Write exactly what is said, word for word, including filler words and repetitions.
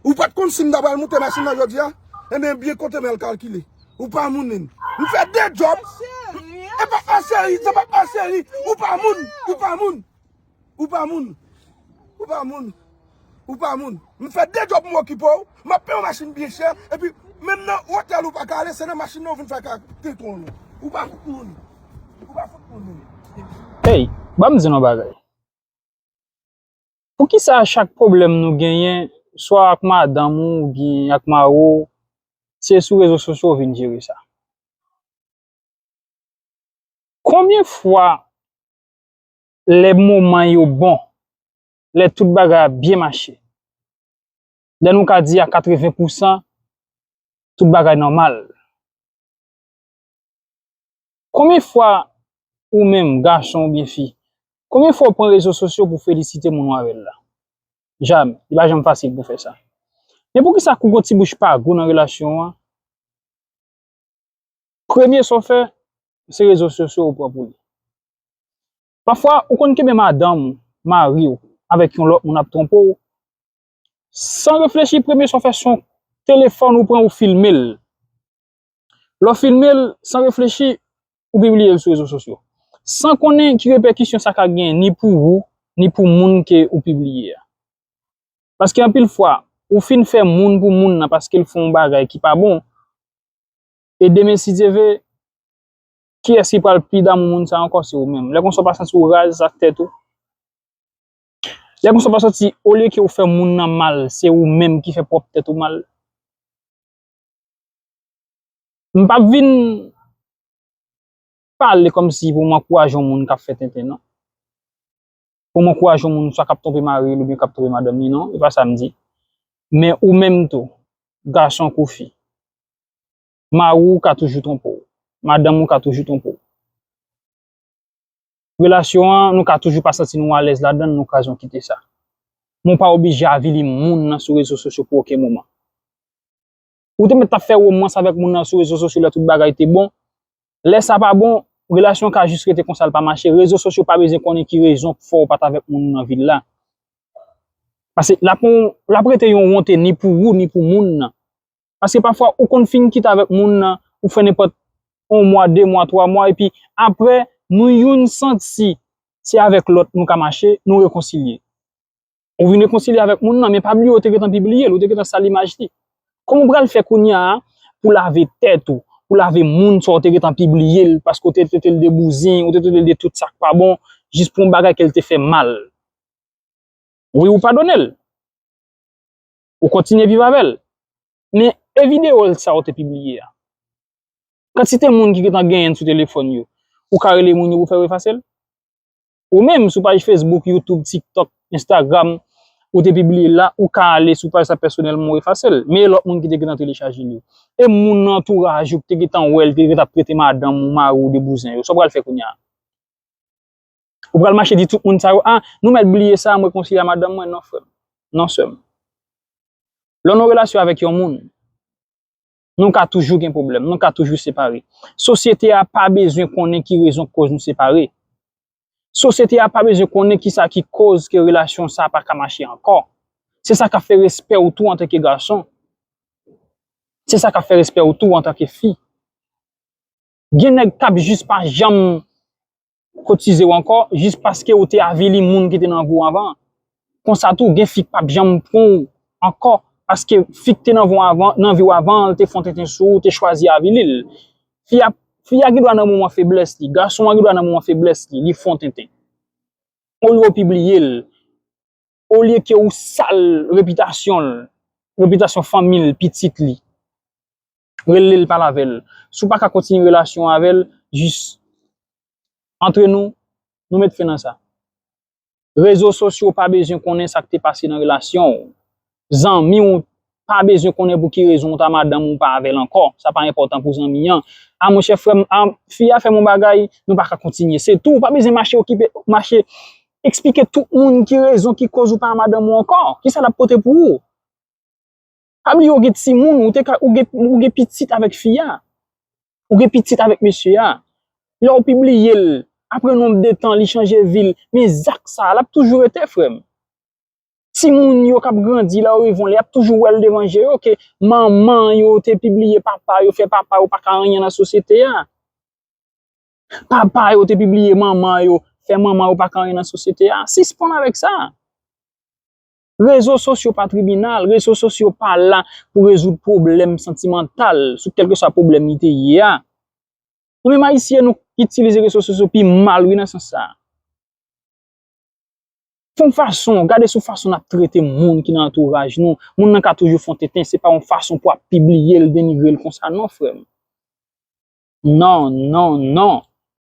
Ou pa t konn si m ta pral moute machin nan jodi a? Ebyen, byen konte m al kalkile. Ou pa moun menm. M fè de djòb. E pa an seri, se pa an seri. Ou pa moun, ou pa moun. Ou pa moun. Ou pa moun. Ou pa moun. M fè de djòb m okipe w. M ap peye yon machin byen chè. Epi, menm nan otèl ou pa ka ale, se nan machin nan ou vin fè ka tenten w. Ou pa fout moun. Ou pa fout moun menm. Hey, ban m di nou yon bagay. Poukisa chak pwoblèm nou genyen, swa ak madanm ou oubyen ak mari w, se sou rezo sosyo w vin jere sa? Konbyen fwa lè moman yo bon, lè tout bagay ap byen mache, lè nou ka di a katreven pousan, tout bagay nòmal? Konbyen fwa ou menm, gason oubyen fi, konbyen fwa w pran rezo sosyo pou w felisite moun ou avè l la? Jamè. Li pa janm fasil pou fè sa. Men poukisa kou gon ti bouch pa gou nan relasyon an, premye sa w fè, se rezo sosyo ou pran pou li? Pafwa, ou konn kenbe madanm ou, mari w, avèk yon lòt moun ap twonpe w, san reflechi, premye sa w fè, se yon telefòn ou pran, ou filme l. Lè w filme l, san reflechi, ou pibliye l sou rezo sosyo. San konnen ki repèkisyon sa ka genyen ni pou ou, ni pou moun ke ou pibliye a. Paske anpil fwa, ou fin fè moun pou moun nan paske l fè yon bagay ki pa bon, e demen, si Dye ve, kiyès ki pral pi damou moun sa ankò? Se ou menm. Lè konsa, w pa santi w raz ak tèt ou? Lè konsa, w pa santi, olye ke w fè moun nan mal, se ou menm ki fè pwòp tèt ou mal? M p ap vin pale kòmsi pou m ankouraje yon moun k ap fè tenten, non. Pou m ankouraje yon moun swa k ap twonpe mari l oubyen k ap twonpe madanm li, non, e pa sa m di. Men ou menm tou, gason kou fi, mari w ka toujou twonpe w, madanm ou ka toujou twonpe w. Relasyon an, nou ka toujou pa santi nou alèz ladan l, nou ka jan kite sa. Men w pa oblije avili moun nan sou rezo sosyo pou okenn moman. Ou te mèt t ap fè womans avèk moun nan sou rezo sosyo lè tout bagay te bon. Lè sa pa bon, relasyon an ka jis rete konsa, l pa mache. Rezo sosyo pa bezwen konnen ki rezon k fè w pa t avèk moun nan vil la. Paske l ap, l ap rete yon wonte ni pou ou, ni pou moun nan. Paske pafwa, ou konn fin kite avèk moun nan, ou fè nenpòt yon mwa, de mwa, twa mwa, epi apre, nou youn santi se avèk lòt nou ka mache, nou rekonsilye. Ou vin rekonsilye avèk moun nan, men pa bliye ou te gentan pibliye l, ou te gentan sal imaj li. Kòman ou pral fè kounye a pou lave tèt ou, pou lave moun sa w te gentan pibliye l, paske ou te trete l de bouzen, ou te trete l de tout sa k pa bon, jis pou yon bagay ke l te fè mal? Wi, ou padone l. Ou kontinye viv avè l. Men, e videyo sa w te pibliye a? Kantite moun ki gentan genyen l sou telefòn yo, ou ka rele moun yo pou fè yo efase l? Ou menm, sou paj Facebook, YouTube, TikTok, Instagram, ou te pibliye l la, ou ka ale sou paj sa pèsonèlman, ou efase l. Men e lòt moun ki te gentan telechaje l yo? E moun nan antouraj ou ki te gentan wè l, ki te gentan ap trete madanm ou, mari w de bouzen yo, sa w pral fè kounye a? Ou pral mache di tout moun sa yo, "Ah, nou mèt bliye sa, m rekonsilye a madanm mwen." Non, frè m. Non, sè m. Lè w nan relasyon avèk yon moun, nou ka toujou gen pwoblèm, nou ka toujou separe. Sosyete a pa bezwen konnen ki rezon k koz nou separe. Sosyete a pa bezwen konnen kisa ki koz ke relasyon sa a pa ka mache ankò. Se sa k ap fè respè w tou antanke gason. Se sa k ap fè respè w tou antanke fi. Gen nèg k ap jis pa janm kotize w ankò, jis paske ou te avili moun ki te nan vi w avan. Konsa tou, gen fi k p ap janm pran w ankò, paske fi k te nan vi w avan, nan vi w avan an, l te fè yon tenten sou ou, ou te chwazi avili l. Fi a, fi a gen dwa nan moman feblès li, gason an gen dwa nan moman feblès li, li fè yon tenten. Olye w pibliye l, olye ke ou sal repitasyon l, repitasyon fanmi l, pitit li, rele l, pale avè l. Si w pa ka kontinye relasyon avè l, jis antre nou, nou met fen nan sa. Rezo sosyo pa bezwen konnen sa k te pase nan relasyon w. Zanmi w pa bezwen konnen pou ki rezon w ta madanm ou pa avè l ankò. Sa pa enpòtan pou zanmi an. A monchè, frè m, a, fi a fè m yon bagay, nou pa ka kontinye. Se tou, ou pa bezwen mache okipe, mache eksplike tout moun ki rezon, ki koz ou pa madanm ou ankò. Kisa l ap pote pou ou? Pa bliye ou gen timoun, ou te ka, ou gen, ou gen pitit avèk fi a. Ou gen pitit avèk mesye a. Lè w pibliye l, apre nonb de tan, li chanje vi l. Men zak sa a, l ap toujou rete, frè m. Timoun yo k ap grandi la, yo rive yon lè, y ap toujou wè l devan je yo ke manman yo te pibliye papa yo, fè papa yo pa ka anyen nan sosyete a. Papa yo te pibliye manman yo, fè manman yo pa ka anyen nan sosyete a. Sispann avèk sa. Rezo sosyo pa tribinal, rezo sosyo pa la pou rezoud pwoblèm santimantal, sou kèlkeswa pwoblèm li te ye a. Nou menm Ayisyen, nou itilize rezo sosyo pi mal, wi, nan sans sa. Fè yon fason, gade sou fason n ap trete moun ki nan antouraj nou. Moun nan ka toujou fè yon tenten, se pa yon fason pou ap pibliye l, denigre l konsa, non, frè m. Non, non, non.